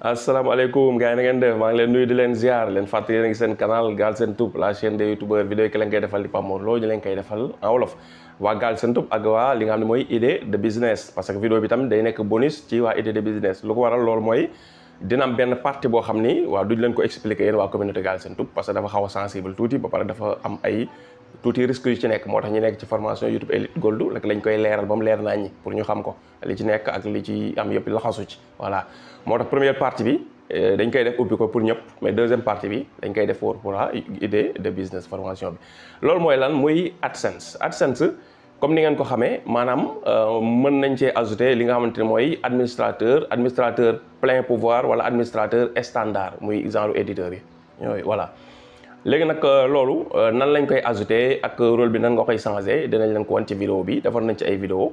asalaamaaleykum gars yi na ngeen def maa ngi leen nuyu di leen ziar leen fàttali yéen a ngi seen canal Galsen Tube la chaîne des youtubeurs vidéo yi ki leen koy defal di Pape Mor Lo ñu leen koy defal en wolof waa Galsen Tube ak waa li nga xam ne mooy idée de business parce que vidéo bi tam day nekk bonus ci waa idée de business lu ko waral loolu mooy dina am benn partie boo xam ni waaw duñ leen ko expliquer yéen waa communauté Galsen Tube parce que dafa xaw a sensible tuuti ba pare dafa am ay tuuti risque yu ci nekk moo tax ñu nekk ci formation YouTube Elite Gold rek lañ koy leeral ba mu leer naa ñi pour ñu xam ko li ci nekk ak li ci am yëpp laxasu ci voilà moo tax première partie bi dañ koy def ubbi ko pour ñëpp mais deuxième partie bi dañ koy def pour idée de business formation bi loolu mooy lan muy AdSense comme ni ngeen ko xamee maanaam mën nañ cee ajouter li nga xamante ne mooy administrateur plein pouvoir wala administrateur standard muy genre éditeur yi yooyu voilà léegi nag loolu nan lañ koy ajouter ak rôle bi nan nga koy changer dinañ leen ko wan ci vidéo bi defar nañ ci ay vidéo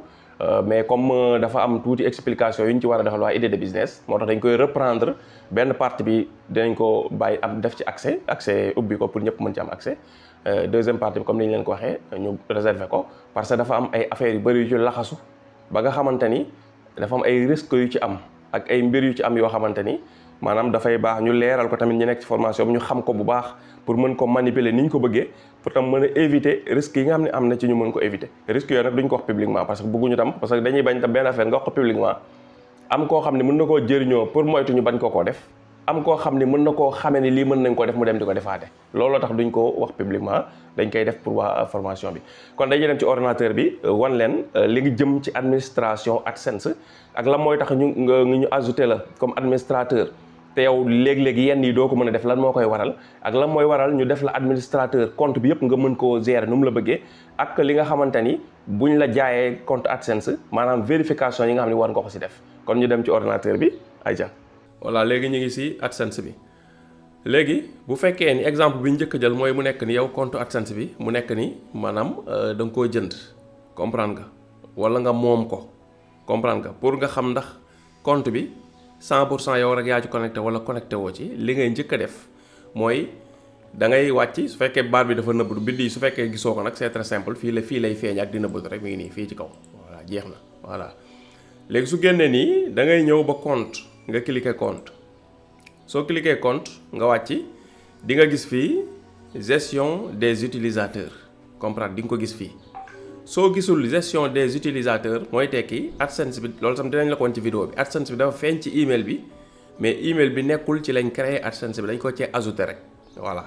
mais comme dafa am tuuti explication yu ñu ci war a defal waa idée de business moo tax dañ koy reprendre benn partie bi dinañ ko bàyyi am def ci accès ubbi ko pour ñëpp mën ci am accès deuxième partie bi comme ni ñu leen ko waxee ñu réserver ko parce que dafa am ay affaires yu bëri yu ci laxasu ba nga xamante ni dafa am ay risques yu ci am ak ay mbir yu ci am yoo xamante ni maanaam dafay baax ñu leeral ko tamit ñu nekk ci formation bi ñu xam ko bu baax pour mën ko manipuler ni ñu ko bëggee pour tam mën a éviter risques yi nga xam ne am na ci ñu mën ko éviter risques yooyu nag duñ ko wax publiquement parce que bëgguñu tam parce que dañuy bañ tam benn affaire nga wax ko publiquement am koo xam ne mën na koo jëriñoo pour moytu ñu bañ koo def am koo xam ne mën na koo xamee ni lii mën nañ ko def mu dem di ko defaate looloo tax duñ ko wax publiquement dañ koy def pour waa formation bi kon dañuy dem ci ordinateur bi wan leen li ngi jëm ci administration AdSense ak la mooy tax ñu ajouter la comme administrateur te yow léeg-léegi yenn yi doo ko mën a def lan moo koy waral ak lan mooy waral ñu def la administrateur compte bi yëpp nga mën koo gérer nu mu la bëggee ak li nga xamante ni buñ la jaayee compte AdSense maanaam vérification yi nga xam ne war nga ko si def kon ñu dem ci ordinateur bi ayca. voilà léegi ñu ngi si AdSense bi léegi bu fekkee ni exemple bi ñu njëkk a jël mooy mu nekk ni yow compte AdSense bi mu nekk ni maanaam da nga koo jënd comprendre nga wala nga moom ko comprendre nga pour nga xam ndax compte bi 100% yow rek yaa ci connecté wala connecté woo ci li ngay njëkk a def mooy da ngay wàcc su fekkee baat bi dafa nëbbatu bind yi su fekkee gisoo ko nag c'est très simple fii lay feeñ ak di nëbbatu rek mi ngi nii fii ci kaw voilà jeex na voilà léegi su génnee nii da ngay ñëw ba compte nga cliquer compte soo cliquer compte nga wàcc di nga gis fii gestion des utilisateurs comprendre di nga ko gis fii soo gisul gestion des utilisateurs mooy tekki AdSense bi loolu tam dinañ la ko woon ci vidéo bi AdSense bi dafa feeñ ci email bi mais email bi nekkul ci lañ créé AdSense bi dañ ko cee ajouté rek voilà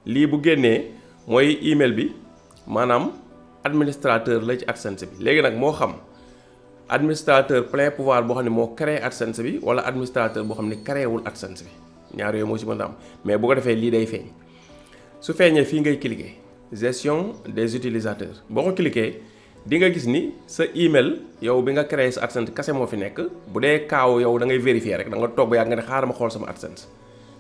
lii bu génnee mooy email bi maanaam administrateur la ci AdSense bi léegi nag moo xam administrateur plein pouvoir boo xam ne moo créé AdSense bi wala administrateur boo xam ne créé wul AdSense bi ñaar yooyu moo ci mën a am mais bu ko defee lii day feeñ su feeñee fii ngay cliquer gestion des utilisateurs boo ko cliquer di nga gis ni sa email yow bi nga créé sa AdSense kase moo fi nekk bu dee kaaw yow da ngay vérifier rek da nga toog ba yàgg nga ne xaaral ma xool sama AdSense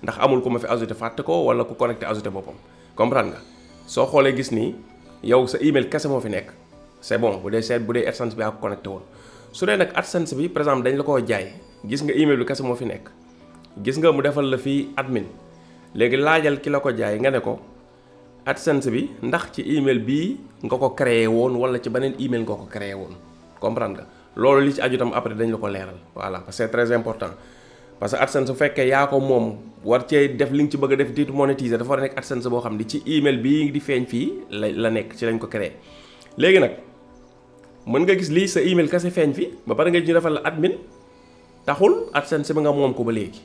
ndax amul ku ma fi ajouté fàtte ko wala ku connecté ajouté boppam comprendre nga soo xoolee gis ni yow sa email kase moo fi nekk c'est bon bu dee AdSense bi yaa ko connecté woon su dee nag AdSense bi par exemple dañ la koo jaay gis nga email bi kase moo fi nekk gis nga mu defal la fii admin léegi laajal ki la ko jaay nga ne ko AdSense bi ndax ci email bii nga ko créé woon wala ci beneen email nga ko créé woon comprendre nga loolu li ci aju tam après dañ la ko leeral voilà parce que c'est très important parce que AdSense su fekkee yaa ko moom war cee def li nga ci bëgg a def di monétiser dafa war a nekk AdSense boo xam ni ci email bii di feeñ fii la nekk ci lañ ko créé léegi nag mën nga gis lii sa email kese feeñ fi ba pare nga ñu defal la admin taxul AdSense bi nga moom ko ba léegi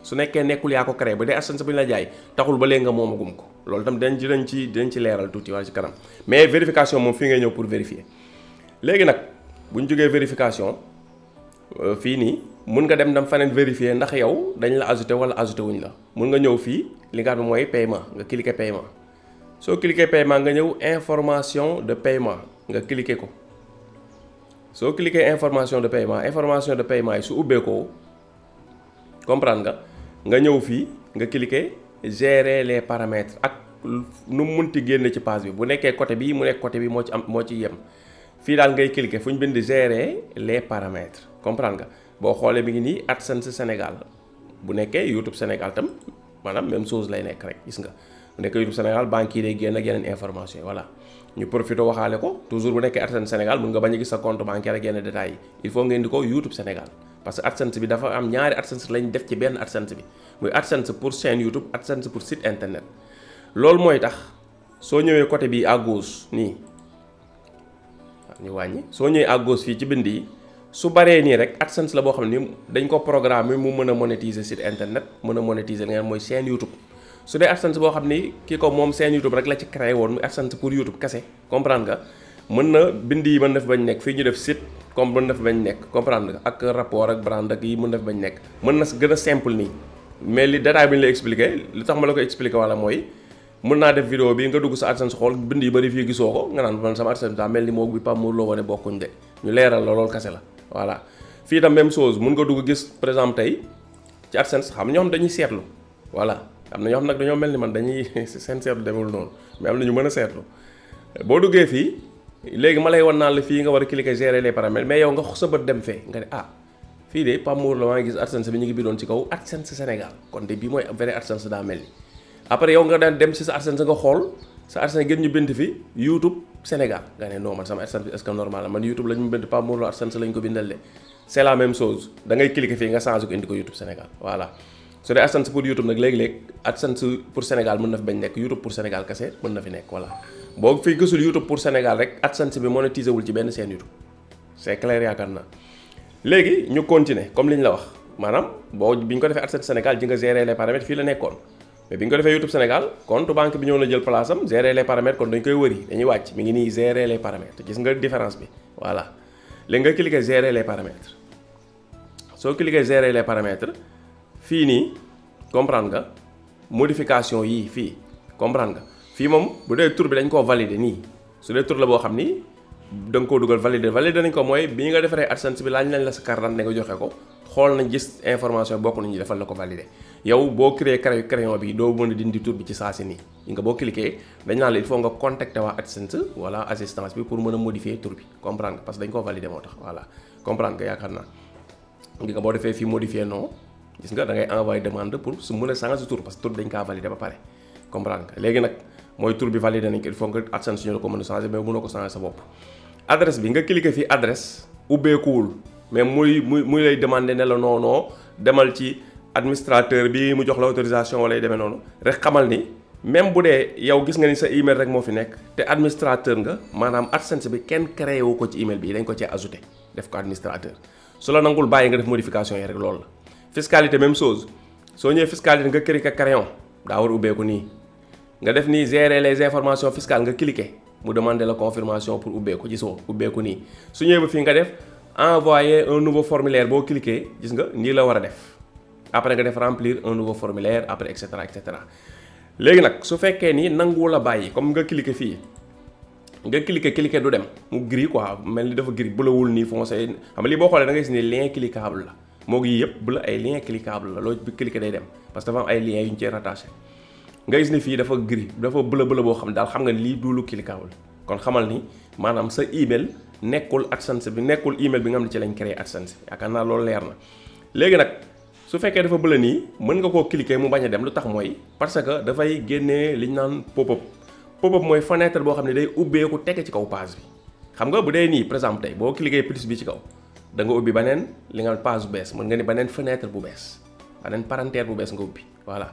su nekkee nekkul yaa ko créé ba dee AdSense bi ñu la jaay taxul ba léegi nga moomagum ko loolu tam dinañ ci leeral tuuti wala ci kanam mais vérification moom fii ngay ñëw pour vérifier léegi nag bu ñu jógee vérification fii nii mun nga dem faneen vérifier ndax yow dañ la ajouté wala ajouté wuñ la mun nga ñëw fii li nga xam ne mooy paiement nga cliquer paiement soo cliquer paiement nga ñëw information de paiement nga cliquer ko soo cliquer information de paiement yi su ubbeekoo comprendre nga ñëw fii nga cliquer gérer les paramètres ak nu mu munti génne ci page bi bu nekkee côté bii mu nekk côté bi moo ci yem fii daal ngay cliquer fu ñu bind gérer les paramètres comprendre nga boo xoolee mi ngi nii AdSense Sénégal bu nekkee YouTube Sénégal tam maanaam même chose lay nekk rek gis nga bu nekkee YouTube Sénégal banque yi day génn ak yeneen information yi voilà ñu profité waxaale ko toujours bu nekkee AdSense Sénégal mun nga bañ a gis sa compte bancaire ak yenn détails yi il faut ngeen di ko YouTube Sénégal parce que AdSense bi dafa am ñaari AdSense lañ def ci benn AdSense bi muy AdSense pour chaîne YouTube AdSense pour site internet. loolu mooy tax soo ñëwee côté bi à gauche nii ñu wàññi soo ñëwee à gauche fii ci bind yi su baree nii rek AdSense la boo xam ne dañ ko programmer mu mën a monétiser site internet mën a monétiser li nga mooy chaîne YouTube. su dee AdSense boo xam ni kii ko moom chaîne YouTube rek la ci créé woon muy AdSense pour YouTube kese comprendre nga mën na bind yi mën na fi bañ nekk fii ñu def site comme mën na fi bañ nekk comprendre nga ak rapport ak brand ak yi mën na fi bañ nekk mën na gën a simple nii mais li détail bi ñu lay expliqué li tax ma la ko expliqué wala mooy mën naa def vidéo bi nga dugg sa AdSense xool bind yu bëri fii gisoo ko nga naan man sama AdSense daa mel ni moo bi Pape Mor Lo wane bokkuñ de ñu leeral la loolu kese la voilà fii tam même chose mën nga dugg gis par exemple tey ci AdSense xam ñoo xam dañuy seetlu voilà am na ñoo xam nag dañoo mel ni man dañuy seen seetlu demul noonu mais am na ñu mën a seetlu boo duggee fii léegi ma lay wan naan la fii nga war a cliquer gérer les paramètres mais yow nga sa bët dem fee nga ne fii de Pape Mor Lo maa ngi gis AdSense bi ñu ngi bindoon ci kaw AdSense Sénégal kon de bii mooy vrai AdSense daa mel ni après yow nga daan dem si sa AdSense nga xool sa AdSense gën ñu bind fi YouTube Sénégal nga ne non man sama AdSense bi est-ce que normal la man YouTube lañu bind Pape Mor Lo AdSense lañ ko bindal de c'est la même chose da ngay cliquer fii nga changé ko indi ko YouTube Sénégal voilà. su dee AdSense pour YouTube nag léegi-léeg AdSense pour Sénégal mën na fi bañ nekk YouTube pour Sénégal kese mën na fi nekk voilà boo fi gisul YouTube pour Sénégal rek AdSense bi monétisé wul ci benn chaîne YouTube c'est clair yaakaar naa léegi ñu continuer comme li ñu la wax maanaam bi ñu ko defee AdSense Sénégal ji nga gérer les paramètres fii la nekkoon mais bi ñu ko defee YouTube Sénégal compte banque bi ñëw na jël place am gérer les paramètres kon dañ koy wëri dañuy wàcc mi ngi nii gérer les paramètres gis nga différence bi voilà léegi nga cliquer gérer les paramètres soo cliquer gérer les paramètres fii nii comprendre nga modification yii fii comprendre nga fii moom bu dee tur bi dañ koo valider nii su dee tur la boo xam ni da nga koo dugal valider nañ ko mooy bi nga defaree AdSense bi laaj nañ la sa carte d'identité nga joxe ko xool nañ gis information bokk nañu defal la ko valider yow boo créé crayon bi doo mën a dindi tur bi ci saa si nii nga boo cliquer dañ naan la il faut nga contacter waa AdSense wala assistance bi pour mën a modifier tur bi comprendre nga parce que dañ koo valider moo tax voilà comprendre nga yaakaar naa nga boo defee fii modifier non gis nga da ngay envoyer demande pour su mën a changer tur parce que tur bi dañ kaa valider ba pare comprendre nga léegi nag mooy tur bi valider nañ ko il faut nga AdSense ñu la ko mën a changer mais mënoo ko changer sa bopp adresse bi nga cliquer fii adresse ubbeekuwul mais muy lay demander ne la non demal ci administrateur bi mu jox la autorisation wala demee noonu rek xamal ni même bu dee yow gis nga ni sa email rek moo fi nekk te administrateur nga maanaam AdSense bi kenn créé wu ko ci email bi dañ ko cee ajouté def ko administrateur su la nangul bàyyi nga def modification yi rek loolu la. fiscalité même chose soo ñëwee fiscalité nga cliquer crayon daa war ubbeeku nii nga def nii gérer les informations fiscales nga cliquer mu demander la confirmation pour ubbeeku gisoo ubbeeku nii su ñëwee ba fii nga def envoyer un nouveau formulaire boo cliquer gis nga nii la war a def après nga def remplir un nouveau formulaire après et cetera et cetera léegi nag su fekkee ni nangu la bàyyi comme nga cliquer fii nga cliquer du dem mu gris quoi mel ni dafa gris bu la wul nii foncé xam nga lii boo xoolee da ngay gis ni lien cliquable la moo ngi yëpp bu la ay lien cliquable la loolu bi cliquer day dem parce que dafa am ay liens yu ñu cee rattaché nga gis ni fii dafa gris dafa bëla boo xam daal xam nga lii du lu cliquable kon xamal ni maanaam sa email nekkul AdSense bi nekkul email bi nga xam ne ci lañ créé AdSense yaakaar naa loolu leer na léegi nag su fekkee dafa bëla nii mën nga koo cliquer mu bañ a dem lu tax mooy parce que dafay génnee li ñu naan pop-up mooy fenêtre boo xam ne day ubbeeku tege ci kaw page bi xam nga bu dee nii par exemple tey boo cliquer plus bi ci kaw da nga ubbi beneen li nga page bu bees mën nga ni beneen fenêtre bu bees beneen parenthèse bu bees nga ubbi voilà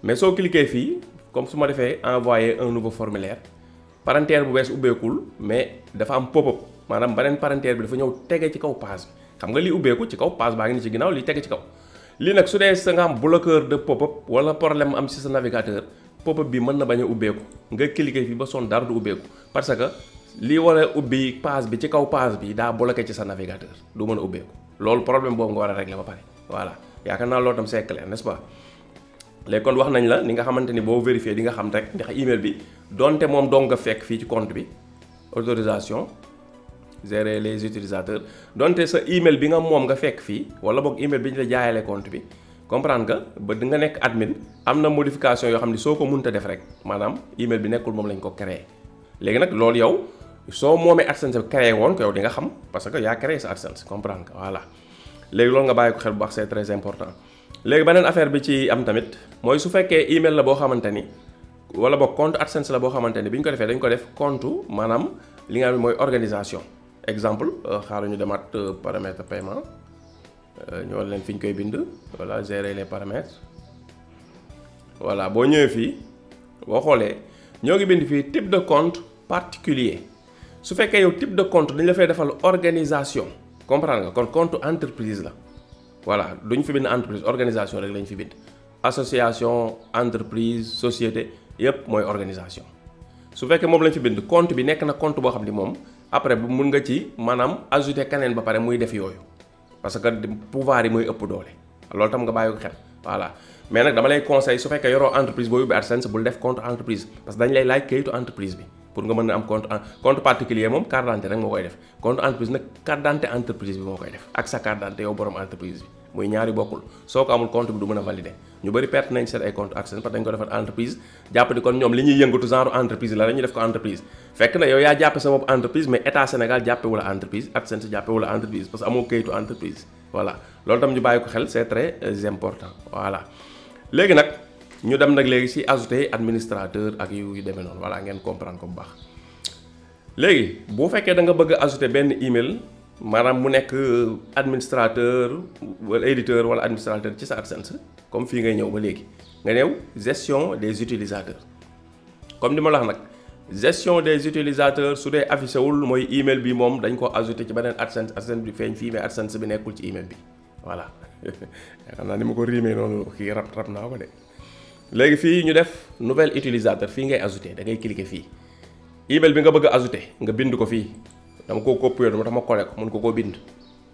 mais soo cliquer fii comme su ma defee envoyer un nouveau formulaire parenthèse bu bees ubbeekul mais dafa am pop-up maanaam beneen parenthèse bi dafa ñëw tege ci kaw page bi xam nga li ubbeeku ci kaw page baa ngi ni ci ginnaaw li tege ci kaw lii nag su dee sa nga am bloqueur de pop-up wala problème am ci sa navigateur pop-up bi mën na bañ a ubbeeku nga cliquer fii ba sonn dara du ubbeeku parce que lii war a ubbi page bi ci kaw page bi daa bloqué ci sa navigateur du mën a ubbeeku loolu problème boobu nga war a régler ba pare voilà yaakaar naa loolu tam c'est clair n'est-ce pas léegi kon wax nañ la ni nga xamante ni boo vérifier di nga xam rek ndax email bi donte moom dong nga fekk fii ci compte bi autorisation gérer les utilisateurs donte sa email bi nga moom nga fekk fii wala boog email bi ñu la jaayalee compte bi comprendre nga ba di nga nekk admin am na modification yoo xam ne soo ko mënta def rek maanaam email bi nekkul moom lañ ko créé léegi nag loolu yow soo moomee AdSense bi créé woon ko yow di nga xam parce que yaa créé sa AdSense comprendre nga voilà léegi loolu nga bàyyi ko xel bu baax c'est très important léegi beneen affaire bi ci am tamit mooy su fekkee email la boo xamante ni wala boog compte AdSense la boo xamante ni bi ñu ko defee dañ ko def compte maanaam li nga xam ne mooy organisation exemple xaaral ñu demaat paramètre paiement ñu war leen fi ñu koy bind voilà gérer les paramètres voilà boo ñëwee fii boo xoolee ñoo ngi bind fii type de compte particulier su fekkee yow type de compte dañ la fay defal organisation comprendre nga kon compte entreprise la voilà duñ fi bind entreprise organisation rek lañ fi bind association entreprise société yépp mooy organisation su fekkee moom lañ fi bind compte bi nekk na compte boo xam ni moom après bu mun nga ci maanaam ajouter keneen ba pare muy def yooyu parce que pouvoir yi mooy ëpp doole loolu tam nga bàyyi ko xel voilà mais nag dama lay conseil su fekkee yoroo entreprise boo yóbbu AdSense bul def compte entreprise parce que dañ lay laaj kayitu entreprise bi pour nga mën a am compte particulier moom carte d'identité rek moo koy def compte entreprise nag carte d'identité entreprise bi moo koy def ak sa carte d'identité yow borom entreprise bi muy ñaari bokkul soo ko amul compte bi du mën a valider ñu bëri perte nañ seen ay compte AdSense parce que dañ ko defar entreprise jàpp ni kon ñoom li ñuy yëngatu genre entreprise la ñu def ko entreprise fekk na yow yaa jàppe sa bopp entreprise mais état Sénégal jàppe wala entreprise AdSense jàppe wala entreprise parce que amoo kayitu entreprise voilà loolu tam ñu bàyyi ko xel c'est très important voilà léegi nag ñu dem nag léegi ci ajouter administrateur ak yu demee noonu voilà ngeen comprendre ko bu baax léegi boo fekkee da nga bëgg a ajouter benn email maanaam mu nekk administrateur wala éditeur wala administrateur ci sa AdSense comme fii ngay ñëw ba léegi nga ñëw gestion des utilisateurs comme ni ma la wax nag gestion des utilisateurs su dee affiché wul mooy email bi moom dañ ko ajouté ci beneen AdSense bi feeñ fii mais AdSense bi nekkul ci email bi voilà xam naa ni ma ko riimee noonu kii rab naa ko de léegi fii ñu def nouvel utilisateur fii ngay ajouté da ngay cliquer fii email bi nga bëgg a ajouté nga bind ko fii dama ko copier dama tax ma collé ko mën ko koo bind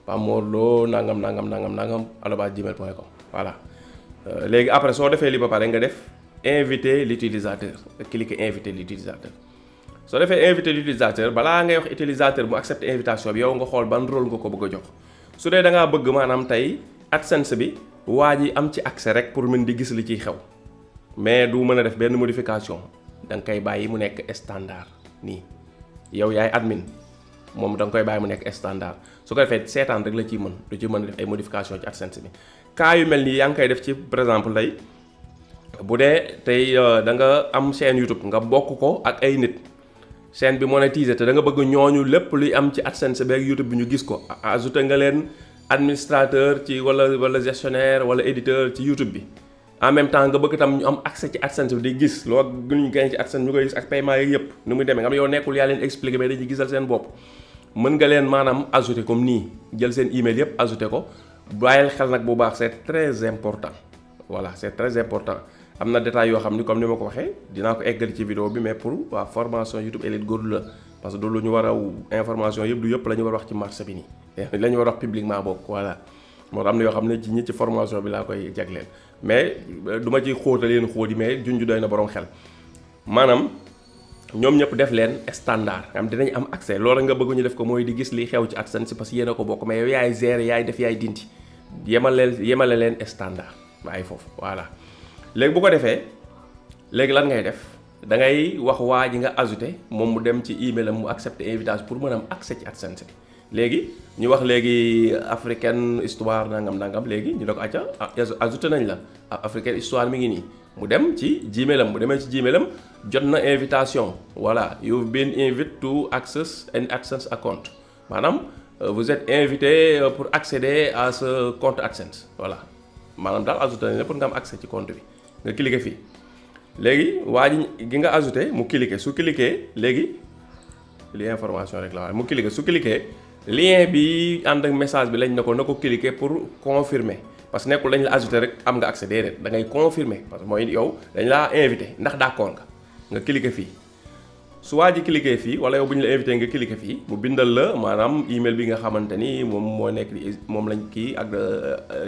pamorlo nangam @gmail.com voilà léegi après soo defee li ba pare nga def inviter l'utilisateur nga cliquer inviter l'utilisateur soo defee inviter l'utilisateur balaa ngay wax utilisateur mu accepter invitation bi yow nga xool ban rôle nga ko bëgg a jox su dee da ngaa bëgg maanaam tey AdSense bi waa ji am ci accès rek pour mën di gis li ciy xew mais du mën a def benn modification da nga koy bàyyi mu nekk standard nii yow yaay admin moom da nga koy bàyyi mu nekk standard su ko defee seetaan rek la ciy mën du ci mën a def ay modification ci AdSense bi cas yu mel nii yaa ngi koy def ci par exemple tey bu dee tey da nga am chaîne YouTube nga bokk ko ak ay nit chaîne bi monétiser te da nga bëgg ñooñu lépp luy am ci AdSense bi ak YouTube bi ñu gis ko ajouté nga leen administrateur ci wala gestionnaire wala éditeur ci YouTube bi en même temps nga bëgg tam ñu am accès ci AdSense bi di gis loo gënuñ gañ ci AdSense ñu koy gis ak paiement yi yëpp ni muy demee nga xam yow nekkul yaa leen expliqué mais dañuy gisal seen bopp mën nga leen maanaam ajouté comme nii jël seen email yëpp ajouté ko bàyyil xel nag bu baax c'est très important voilà c'est très important am na détails yoo xam ni comme ni ma ko waxee dinaa ko eggali ci vidéo bi mais pour waa formation YouTube Elite Góorlu la parce que du lu ñu war a information yëpp du yëpp la ñu war a wax ci marché bi nii la ñu war a wax publiquement bokk voilà moo tax am na yoo xam ne ci ñi ci formation bi laa koy jagleel mais du ma ci xóotal leen xóoti mais junj doy na borom xel maanaam ñoom ñëpp def leen standard am dinañ am accès loolu nga bëgg ñu def ko mooy di gis li xew ci AdSense parce que yéen a ko bokk mais yow yaay gérer yaay def yaay dindi yemale leen standard waaye foofu voilà léegi bu ko defee léegi lan ngay def da ngay wax waa ji nga ajouté moom mu dem ci email am mu accepter invitation pour mën a am accès ci AdSense bi léegi ñu wax léegi africaine histoire nangam léegi ñu ne ko acca ajouté nañ la africaine histoire mi ngi nii mu dem ci Gmail am mu demee ci Gmail am jot na invitation voilà you've been invited to access an AdSense account maanaam vous êtes invité pour accéder à ce compte AdSense voilà maanaam daal ajouté nañ la pour nga am accès ci compte bi nga cliquer fii léegi waa ji gi nga ajouté mu cliquer su cliquer léegi li information rek la waaye mu cliquer su cliquer lien bi ànd ak message bi lañ ne ko na ko cliquer pour confirmer parce que nekkul dañ la ajouté rek am nga accès déedéet da ngay confirmer parce que mooy yow dañ laa invité ndax d'accord nga cliquer fii su waa ji cliquer fii wala yow bu ñu la invité nga cliquer fii mu bindal la maanaam email bi nga xamante ni moom moo nekk moom lañ kii ak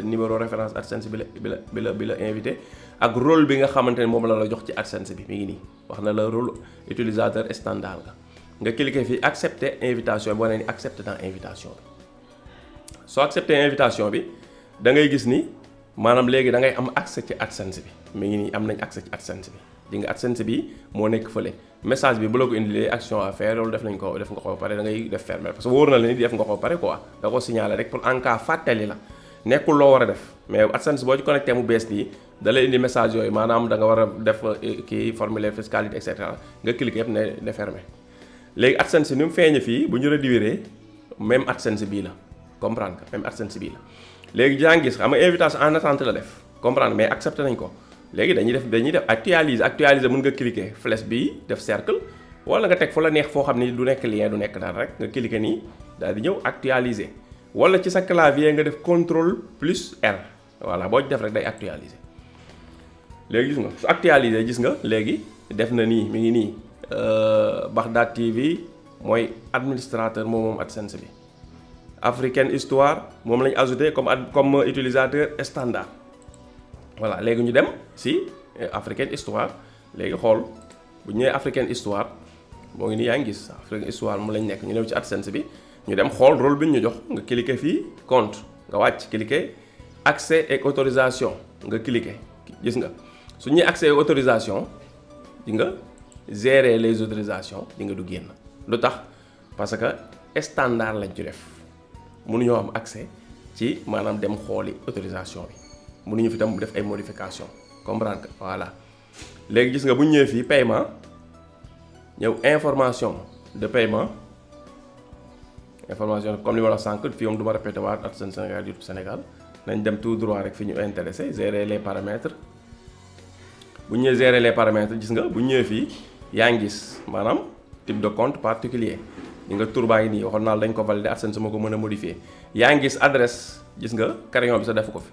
numéro référence AdSense bi la invité ak rôle bi nga xamante ni moom la jox ci AdSense bi mi ngi nii wax na la rôle utilisateur standard nga cliquer fii accepter invitation bi wane ni accepter dans invitation bi soo accepter invitation bi da ngay gis ni maanaam léegi da ngay am accès ci AdSense bi mi ngi nii am nañ accès ci AdSense bi di nga AdSense bi moo nekk fële message bi bu la ko indilee action à faire loolu def nga ko ba pare da ngay def fermer parce que wóor na la ni def nga ko ba pare quoi da ko signaler rek pour en cas fàttali la nekkul loo war a def mais AdSense boo ci connecté mu bees nii da lay indi message yooyu maanaam da nga war a def kii formulaire fiscalité et cetera nga cliquer yëpp ne fermer léegi AdSense ni mu feeñe fii bu ñu réduire même AdSense bii la comprendre que même AdSense bii la léegi yaa ngi gis xam nga invitation en attente la def comprendre mais accepté nañ ko léegi dañuy def actualiser mën nga cliquer flèche bi def cercle wala nga teg fu la neex foo xam ni du nekk lien du nekk dara rek nga cliquer nii daal di ñëw actualiser wala ci sa clavier nga def contrôle plus R voilà boo ci def rek day actualiser léegi gis nga su actualiser gis nga léegi def na nii mi ngi nii Baghdad TV mooy administrateur moom AdSense bi Africaine Histoire moom lañ ajouté comme utilisateur standard voilà léegi ñu dem si Africaine Histoire léegi xool bu ñu nee Africaine Histoire moo ngi nii yaa ngi gis Africaine Histoire moom lañ nekk ñu ñëw ci AdSense bi ñu dem xool rôle bi ñu jox nga cliquer fii compte nga wàcc cliquer accès et autorisation nga cliquer gis nga su ñuy accès et autorisation di nga gérer les autorisations di nga du génn lu tax parce que standard lañ ci def mënuñoo am accès ci maanaam dem xooli autorisation bi mënuñu fi tam def ay modification comprendre que voilà léegi gis nga bu ñu ñëwee fii paiement ñëw information de paiement information comme li ma la sànq fii moom du ma répété waat AdSense Sénégal YouTube Sénégal nañ dem tout droit rek fi ñu intéressé gérer les paramètres bu ñu ñëwee gérer les paramètres gis nga bu ñu ñëwee fii yaa ngi gis maanaam type de compte particulier di nga tur baa ngi nii waxoon naa dañ ko valider AdSense ma ko mën a modifier yaa ngi gis adresse gis nga crayon bi sa def ko fi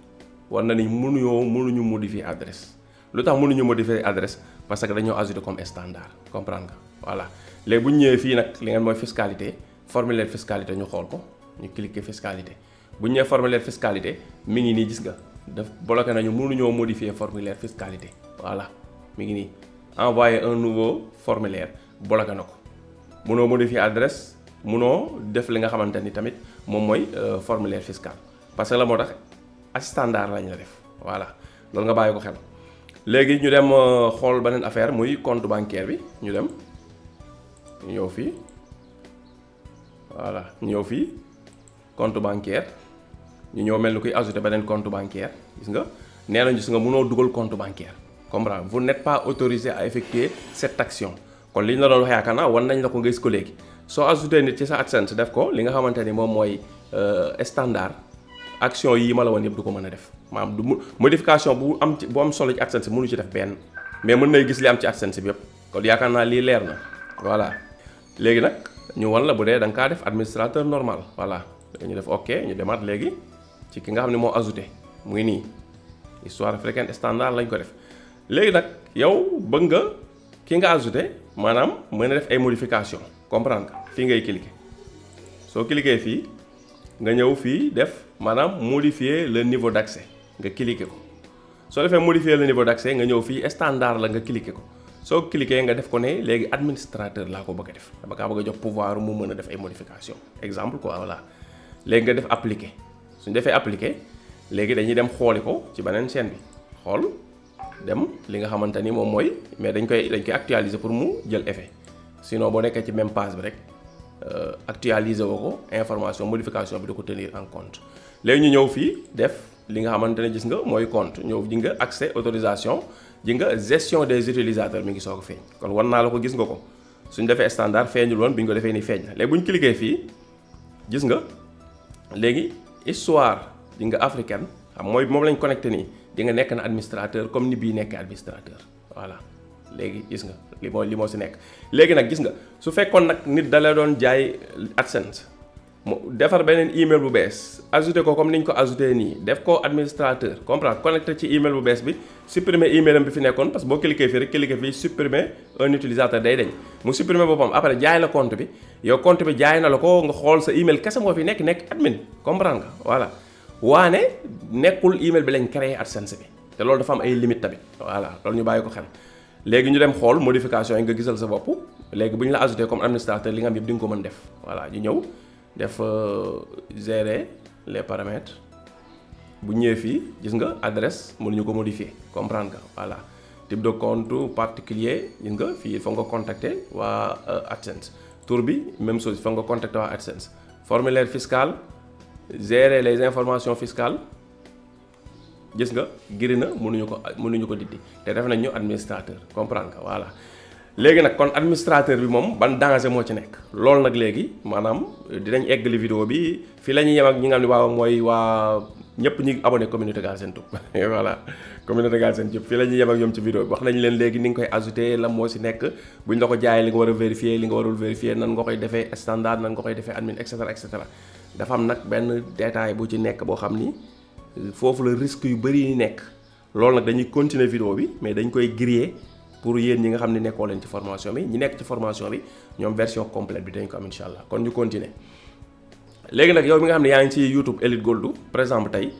war na ni mënuñu modifier adresse lu tax mënuñu modifier adresse parce que dañoo ajouté comme standard comprendre nga voilà léegi bu ñu ñëwee fii nag li ngeen mooy fiscalité formulaire fiscalité ñu xool ko ñu cliquer fiscalité bu ñu ñëwee formulaire fiscalité mi ngi nii gis nga daf bloqué nañu mënuñoo modifier formulaire fiscalité voilà mi ngi nii envoyer un nouveau formulaire bloqué na ko mënoo modifier adresse mënoo def li nga xamante ni tamit moom mooy formulaire fiscal parce que la moo tax standard lañ la def voilà loolu nga bàyyi ko xel léegi ñu dem xool beneen affaire muy compte bancaire bi ñu dem ñu ñëw fii voilà ñu ñëw fii compte bancaire ñu ñëw mel ni kuy ajouter beneen compte bancaire gis nga nee nañu gis nga mënoo dugal compte bancaire comprendre vous n'êtes pas autorisé à effectuer cette action kon li ñu la doon wax yaakaar naa wan nañ la ko nga gis ko léegi soo ajouté nit ci sa AdSense def ko li nga xamante ni moom mooy standard action yii ma la woon yëpp du ko mën a def maanaam du modification bu am solo ci AdSense mënu ci def benn mais mën nay gis li am ci AdSense bi yëpp kon yaakaar naa lii leer na voilà léegi nag ñu wan la bu dee da nga kaa def administrateur normal voilà ñu def ok ñu demaat léegi ci ki nga xam ne moo ajouté muy nii histoire africaine standard lañ ko def léegi nag yow bëgg nga ki nga ajouté maanaam mën a def ay modification comprendre nga fii ngay cliquer soo cliquer fii nga ñëw fii def maanaam modifier le niveau d'accès nga cliquer ko soo defee modifier le niveau d'accès nga ñëw fii standard la nga cliquer ko soo cliquer nga def ko ne léegi administrateur laa ko bëgg a def dama kaa bëgg a jox pouvoir mu mën a def ay modification exemple quoi voilà léegi nga def appliquer suñu defee appliquer léegi dañuy dem xooli ko ci beneen chaîne bi xool dem li nga xamante ni moom mooy mais dañ koy actualiser pour mu jël effet sinon boo nekkee ci même page bi rek actualiser woo ko information modification bi da ko tenir en compte léegi ñu ñëw fii def li nga xamante ne gis nga mooy compte ñëw ji nga accès autorisation ji nga gestion des utilisateurs mi ngi soog a feeñ kon wan naa la ko gis nga ko suñ defee standard feeñul woon bi ñu ko defee ni feeñ na léegi bu ñu cliquer fii gis nga léegi histoire ji nga africaine xam mooy moom lañ connecté nii di nga nekk na administrateur comme ni bii nekkee administrateur voilà léegi gis nga li moo si nekk léegi nag gis nga su fekkoon nag nit da la doon jaay AdSense mu defar beneen email bu bees ajouté ko comme ni ñu ko ajouté nii def ko administrateur comprendre connecté ci email bu bees bi supprimer email am bi fi nekkoon parce que boo cliquer fii rek cliquer fii supprimer un utilisateur day deñ mu supprimer boppam après jaay la compte bi yow compte bi jaay na la ko nga xool sa email kese moo fi nekk admin comprendre nga voilà waane nekkul email bi lañ créé AdSense bi te loolu dafa am ay limite tamit voilà loolu ñu bàyyi ko xel léegi ñu dem xool modification yi nga gisal sa bopp léegi bu ñu la ajouté comme administrateur li nga am yëpp di nga ko mën def voilà ñu ñëw def gérer les paramètres bu ñëwee fii gis nga adresse mënuñu ko modifier comprendre nga voilà type de compte particulier gis nga fii foog nga contacter waa AdSense tour bi même chose foog nga contacter waa AdSense formulaire fiscal gérer les informations fiscales gis nga giri na mënuñu ko dindi te def nañ ñu administrateur comprendre nga voilà léegi nag kon administrateur bi moom ban danger moo ci nekk loolu nag léegi maanaam dinañ eggali vidéo bi fii la ñuy yem ak ñi nga xam ne waaw mooy waa ñëpp ñi abonné communauté Galsen Tube voilà communauté Galsen Tube fii la ñuy yem ak ñoom ci vidéo bi wax nañ leen léegi ni nga koy ajouté lan moo si nekk buñ la ko jaayee li nga war a vérifier li nga warul vérifier nan nga koy defee standard nan nga koy defee admin et cetera dafa am nag benn détail bu ci nekk boo xam ni foofu la risque yu bëri yi nekk loolu nag dañuy continuer vidéo bi mais dañ koy griller pour yéen ñi nga xam ne nekkoo leen ci formation bi ñi nekk ci formation bi ñoom version complète bi dañ ko am incha allah kon ñu continuer léegi nag yow mi nga xam ne yaa ngi ci YouTube Elite Gold par exemple tey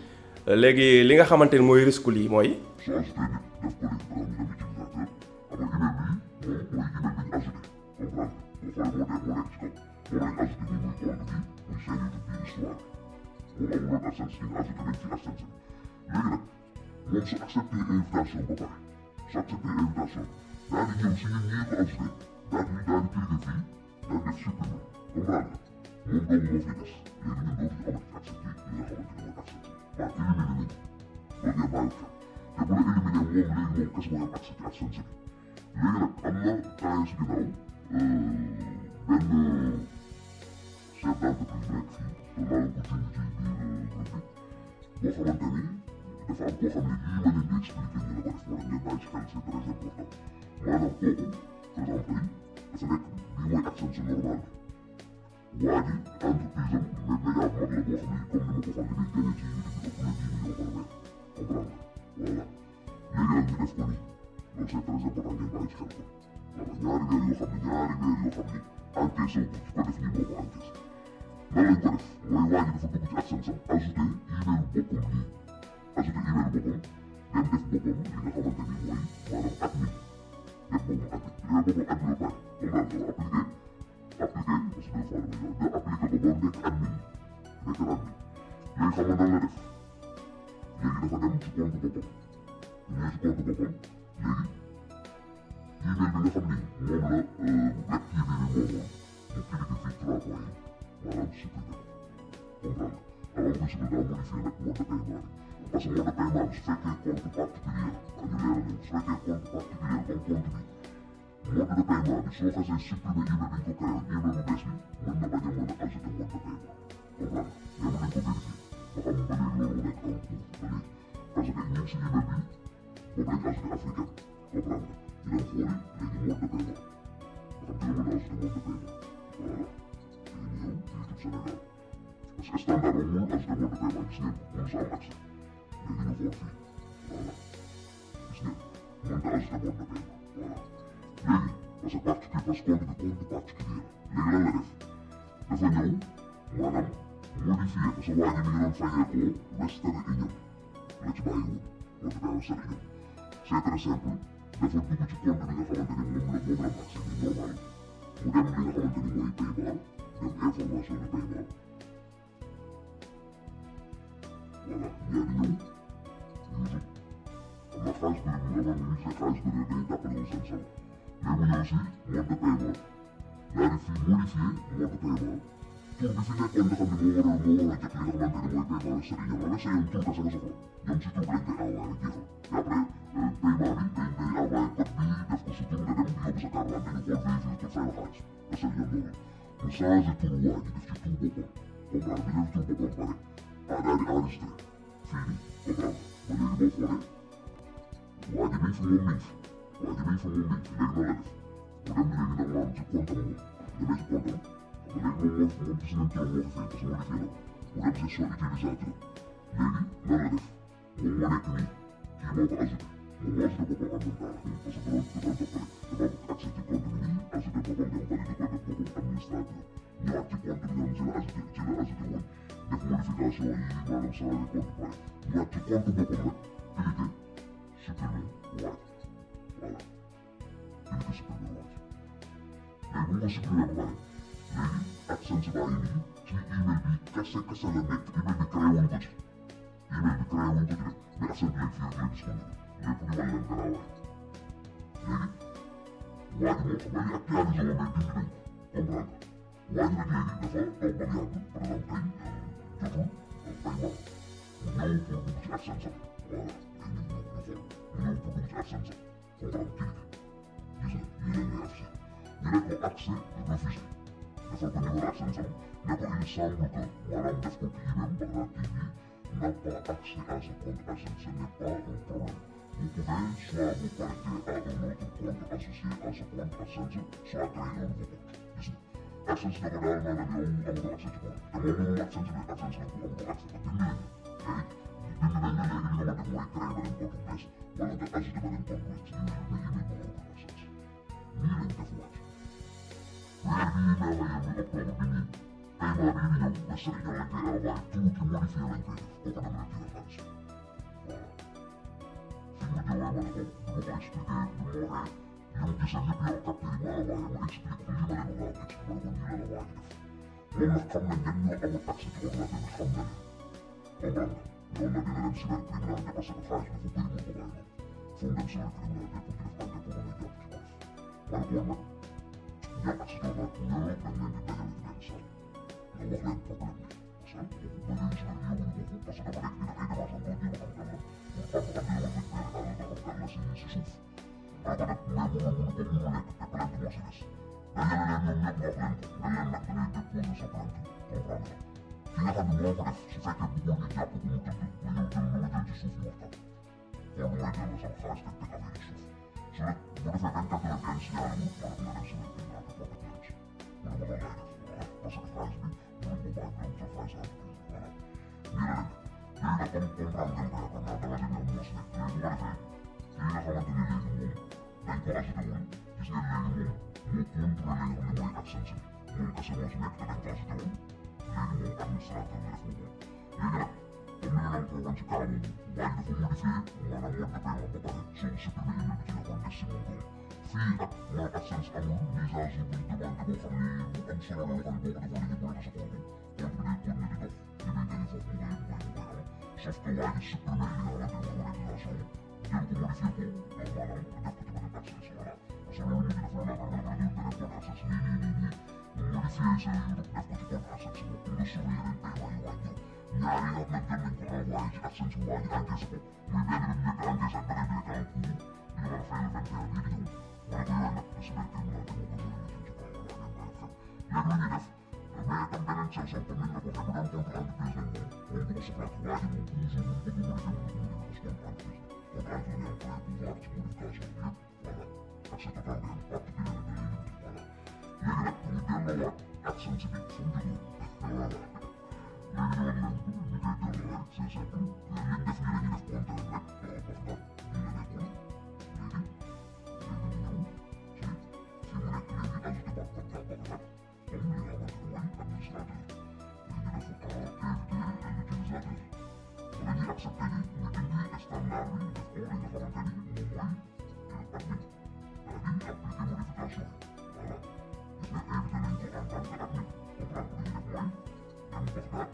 léegi li nga xamante ni mooy risque lii mooy. soo ajouté nit def ko léegi par exemple email bi moom mooy email bi ñu ajouté comprendre boo xoolee moo nekk ci kaw moom lañ ajouté nii muy compte bi muy seen YouTube bi histoire moom amuloon AdSense bi nga ajouté nañ ci AdSense léegi nag moom su accepté invitation ba pare su accepté invitation daal di ñëw si ñun ñii ko ajouté daal di cliquer fii daal def supprimer comprendre moom doomu moo fi des léegi ñun dootuñu amati accepté li nga xamante ne mooy AdSense waaw éliminé nañ loolu ngeen bàyyi xel te bu la éliminé moom léegi moom kese mooy am accès ci AdSense bi léegi nag am na temps si ginnaaw benn chef d'entreprise nekk fii te naa la ko junj ci biir groupe bi boo xamante ni dafa am koo xam ne lii ma leen di expliqué ñu la ko def wala ngeen bàyyi ci xel c'est très important maanaam kooku par exemple tey dafa nekk bii mooy AdSense normal waa ji entreprise am mais média bu mag la boo xam ne comme ni ma ko waxoon li muy gagné ci YouTube bi ëpp na 10 millions par weer comprendre voilà léegi nag ñu def ko nii loolu c'est très important ngeen bàyyi ci xel ko voilà ñaari weer yoo xam ne encaissé wu ko def nii moo ko encaissé nan lañ ko def mooy waa ji dafa dugg ci AdSense am ajouté email boppam lii ajouté email boppam dem def boppam li nga xamante ni mooy maanaam admin def boppam admin ba pare comprendre appliqué parce que deux fois la may appliqué ko ba nekk admin nekk admin léegi xam nga nan la def léegi dafa dem ci compte boppam ñëw ci compte boppam léegi email bi nga xam ni moom la Web TV bi moomoon mu cliqué fii 3 points yi maanaam supprimer comprendre alors que supprimer daa modifié nag mode de paiement bi parce que mode de paiement bi su fekkee compte particulier ñu leeral leen su fekkee compte particulier comme compte bi mode de paiement bi soo xasee supprimer email bi ñu ko créé email bu bees bi mën na bañ a mën a ajouter mode de paiement comprendre mais mën nañ ko vérifier ba xam ba léegi loolu nekk en cours ba léegi parce que ñun si email bi boobu lañ ajouté africain comprendre ñu dem xooli léegi mode de paiement ba xam dina mën a ajouter mode de paiement voilà léegi ñëw YouTube Sénégal parce que standard boobu mënul ajouter mode de paiement gis ngeen mënu sa am accès léegi ñu xool fii voilà gis ngeen mën nga ajouter mode de paiement voilà léegi parce que particulier parce que compte bi compte particulier la léegi lan la def dafa ñëw maanaam modifié parce que waa ji mi ngi doon fayee ko Western Union la ci bàyyi woon compte bi Western Union c'est très simple dafa dugg ci compte bi nga xamante ni moom la am accès ni normal mu dem li nga xamante ni mooy paiement dem information de paiement voilà yaa di ñëw YouTube am na xaalis bi mu la ñu gisee xaalis bi dañuy tàppale wu seen solo mais mu ñëw si mode de paiement yaa di fi modifié mode de paiement tur bi fi nekkoon nga xam ne moo waroon jot li nga xamante ni mooy paiement Western Union Western Union tur kese la soxla ñoom si tur lañ koy envoyé jeexal et après paiement bi day envoyé code bi def ko sa tur nga dem yóbbu sa carte d'identité ñu xool vérifié tur fay la xaalis Western Union loolu mu changé tur waa ji def ci tur boppam comprendre bi def tur boppam pare daal di enregistré fii nii comprendre ba léegi boo xoolee waa ji mi ngi fi moom mi ngi fi waa ji mi ngi fi moom mi ngi fi léegi noonu la def mu dem léegi nag maanaam ci compte am moom demee ci compte am léegi moom gis nañ turam moo fi fay parce que modifié na mu dem gestion utilisateur léegi nan la def moom moo nekk nii kii moo ko ajouté moom moo ajouté boppam en même temps parce que da doon toppale dafa am accès ci compte bi nii ajouté boppam dem validé ko def boppam administrateur ñëwaat ci compte bi ñoom ci la ajouté woon def modification yi maanaam changé compte pare ñëwaat ci compte boppam nag cliqué supprimer waaj voilà cliqué supprimer waaj léegi bu ñu ko supprimer ba pare léegi AdSense baa ngi nii ci email bi kese la nekk email bi créé wuñ ko ci email bi créé wuñ ko ci rek mais AdSense léegi fii rek la disponible lépp ñu wan leen garaawaay léegi waa ji moo xam nga actualisé woon mais dindi nañ ko comprendre waa ji nag léegi dafa toog ba mu yàgg par exemple tey jotul paiement mu ñëw pour dugg ci AdSense am voilà léegi ñu xool mu ñëw pour dugg ci AdSense am comprendre cliqué gis nga lii la ñuy affiché ñu ne ko accès refusé defal ko numéro AdSense am ne ko il semble que maanaam def ko ci email Bagdad TV n'a pas accès à ce compte AdSense, ce n'est pas un problème. Vous pouvez soit vous connecter à un autre compte associé à ce compte AdSense, soit créer un nouveau compte. AdSense dafa daal maanaam yow amatoo accès ci compte te moom moom AdSense bi AdSense la ko amatoo accès te dindi nañu dindi nañu léegi li nga war a def mooy créer beneen compte bu bees wala nga ajouté beneen compte bu bees ci email bi nga war a AdSense nii lañ def wàcc weer bii may wax yéen muy octobre bi nii paiement bii di ñëw ba Sénégal lañ koy envoyé tout ki modifié lañ koy def kooku dem na tirer xaalis voilà fi mu jëwee ma ne ko du ma ko expliqué du ma waxee li mu gisee yëpp yow capture yi ma envoyé ma expliqué ko lii ma leen wax expliqué ma ne ko nii la la waa ji def moom nag xam nañ ñan ñoo amul accès ci ordinateur bi xam na leen comprendre nga loolu nag dina dem cybercriminalité parce que xaalis bi fu bëri mën ko bàyyi noonu fu mu dem cybercriminalité pour ñu def enquête pour mën a jàpp ci xaalis ma ne ko woon nag ñoo accès ci ordinateur ñoo dañ leen di dajale ci benn salle nga wax leen problème bi parce que ba léegi si nag yóbbuñu ko parce que dafa nekk di def ay démarches doo jéem a xam kan la pour xam xam ne war nañ koy àll nga xam kan la si suuf alors que nag mais bu mënu ko mënu nekk te plainte moo si des dajale leen ñoom ñëpp nga wax leen ko nga leen nag da ngay déposer sa plainte comprendre nga ki nga xam ne moo ko def su fekkee bëggul ñu jàpp ko mu tëdd nga ñëw jël nga jël ci suuf ñu waxtaan xool nu may jël sama xaalis teg teg affaire yi suuf su nag bu defee 24 heures kenn signalé mu ma ne ko nga dem si biir kii naa ko bokk ci mu ne ma loolu lay def parce que xaalis bi mënuñ ko bàyyi ñoom sa xaalis entreprise voilà nii la nekk léegi nag comme comprendre ngeen ko yaakaar naa dama demee am moo si nekk léegi bu ko defee li nga xamante ne léegi moom dañ ko ajouté woon gis ngeen léegi moom moo contrôlé li nga xam ne mooy AdSense bi moom kese moo si nekk te dañ ko ajouté woon léegi moom administrateur bi def na ko léegi nag comme ni nga leen ko waxoon ci kanamu waa ji dafa modifié maanaam mode de paiement ba pare soo supprimé email bi ci nekkoon def si moom doom fii nag mooy AdSense amul mise à jour buñ demandé boo xam ne bu am solo la loo xam ne boo ko defoon léegi bu nekk sa compte compte bi day continuer di dox li muy gagné foofu mu koy am sauf que waa ji supprimé li nga xamante ne mooy monétisation jël ko modifié ko maanaam def ko ci beneen AdSense voilà parce que loolu mu ngi def loolu la nga def beneen compte AdSense nii modifié sa def ko ci compte AdSense boobu pour nga sauver yeneen paiement yi wàññi ñaari yoo xam ne jël nañ ko envoyé ci AdSense bi waa ji encaissé ko muy benn bi njëkk encaissé ak beneen bi nekk en cours ñu war a fay le 21 bii di ñëw ma ne ko yooyu nag cybercriminalité moo ko jëlee ñu ci kaw wala ngeen bàyyi xel léegi lu ñuy def mais tam beneen solution comme ni ñu la ko waxee bu doon compte entreprise lañ moom moom du ko soxlaati waa ji moom toujours mu bëgg modifié mu ko modifié parce que compte entreprise compte entreprise am pouvoir ci modification bi yëpp voilà accès total bi am particulier da lay limité voilà léegi nag ñu delloowaat AdSense bi fu mu jógee voilà léegi ñëwoon nañ ko ñu koy delloowaat c'est simple liñ def nii la ñuy def compte rek daf daal lii la nekkoon léegi ñu ñëw ci fi mu nekk léegi ajouté ba comme li nga xamante ne mooy administrateur léegi ñu def invité l'utilisateur wala ñuy accepté ni ñu dindi standard bi def ko li nga xamante ni moom mooy admin daal di appliqué modification voilà gis nga invité nañ ko en tant que admin comprendre ko li ñu def mooy dem Bagdad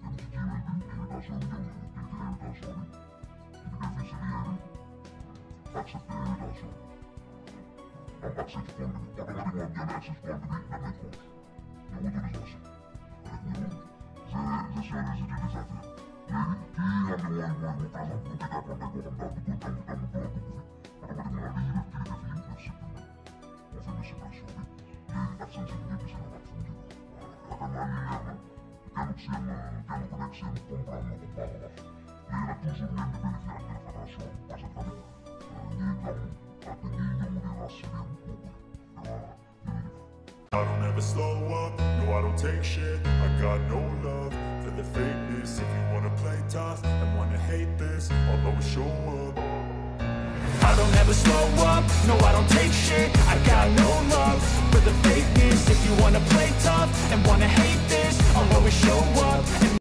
dem ci Gmail bi invitation bi ñëw na cliqué invitation bi cliqué fii si lien bi accepté invitation am accès ci compte bi automatiquement génne accès ci compte bi dem nañ compte ñëw autorisation rek ñëw gestion des utilisateurs léegi kii nga xam ne mooy mu par exemple bu fekkee apporté koo xam daal duggoon tam amul droit dugg fi automatiquement li ñuy def cliqué fii def supprimer on fait une suppression bi léegi AdSense bi ñëpp seen waat fu mu jógee yaakaar naa lii leer na kenn ku seen kenn ku nekk seen comprendre na ko baax a baax léegi nag toujours ngeen di vérifier ak def attention parce que tamit ñuy gàmm ak ñuy ñëw di ras si biir bokkul voilà jërëjëf I don't ever slow up, no I don't take shit. I got no love for the fakeness. If you wanna play tough and wanna hate this, I'll always show up. I don't ever slow up, no I don't take shit. I got no love for the fakeness. If you wanna play tough and wanna hate this, I'll always show up.